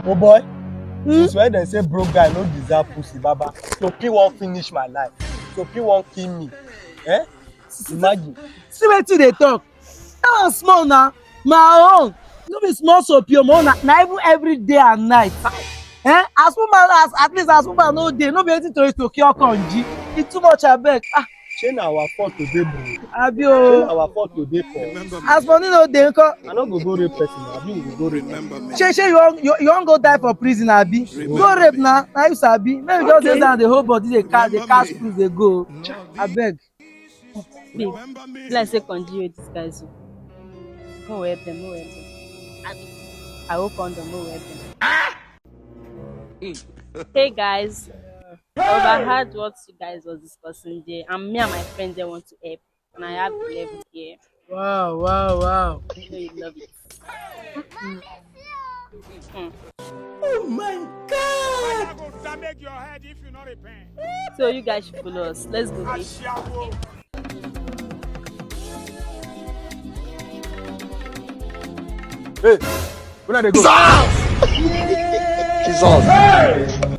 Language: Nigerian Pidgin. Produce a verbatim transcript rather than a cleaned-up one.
Oh boy, since when dem say broke guy no deserve pussy, baba. Sopi wan finish my life. Sopi wan kill me. Eh? Imagine. See wetin dey talk. That one small na. My own no be small sopi o, my own na, na even every day and night. Eh? As woman, as at least as woman no dey, no be wetin to to cure conji. E too much abeg. Ah, Shey na our fault today, bro? Abi Shey o. Na our fault today, for? As money no dey nko. I no go go rape person, abi you go go rape person? Shey shey you wan you, you wan go die for prison abi? Go rape na, na you sabi. Make you just dey down dey hold body dey cast dey cast cruise dey go. Abeg. Babe, be like say conji wey disguise o. Mo help them, mo help them. Abi, I hope condom, mo help them. Hey guys, I overheard what you guys was discussing there, and me and my friend there want to help, and I have eleven here. Wow, wow, wow. I know you love it. Oh my God. I go damage your head if you not repent. So you guys should follow us. Let's go, babe. Ashawo. Hey, una dey go? Jesus.